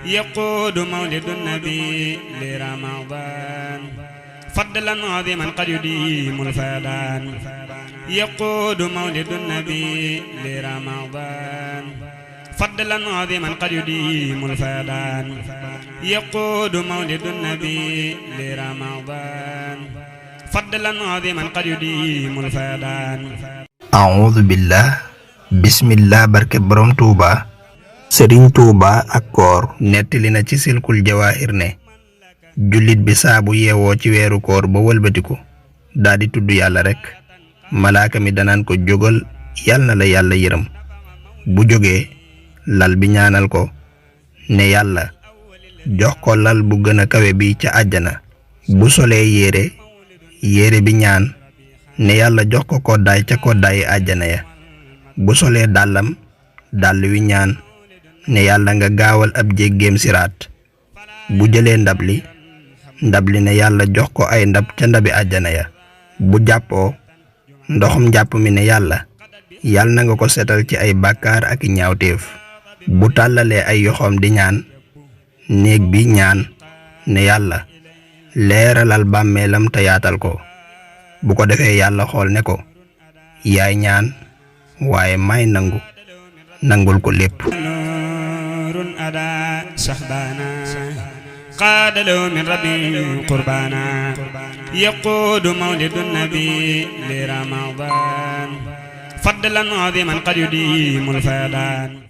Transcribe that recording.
يقود مولد النبي لرمضان فضلا عظيما قد يديم الفيضان يقود مولد النبي لرمضان فضلا عظيما قد يديم الفيضان يقود مولد النبي لرمضان فضلا عظيما قد يديم الفيضان أعوذ بالله بسم الله barke borom Touba Serigne Touba ak koor nettali na ci silkul jawaahir ne jullit bi saa bu yeewoo ci weeru koor ba wëlbatiku daldi tudd yàlla rekk malaaka mi danaan ko jógal yal na la yàlla yërëm bu jógee lal bi ñaanal ko ne yàlla jox ko lal bu gën a kawe bi ca àjjana bu solee yére bi ñaan ne yàlla jox ko koddaay ca koddaayi àjjana ya bu solee dàllam dàll wi ñaan ne yàlla nga gaawal ab jéggeem siraat bu jëlee ndab li ne yàlla jox ko ay ndab ca ndabi àjjana ya bu jàppoo ndoxum njàpp mi ne yàlla na nga ko setal ci ay bàkkaar ak ñaawteef bu tàllalee ay yoxoom di ñaan néeg bi ñaan ne yàlla leeralal bàmmeelam te yaatal ko bu ko defee yàlla xool ne ko yaay ñaan waaye may nangul ko lépp قاد له من ربي قربانا يقود مولد النبي لرمضان فضلا عظيما قد يديم الفيضان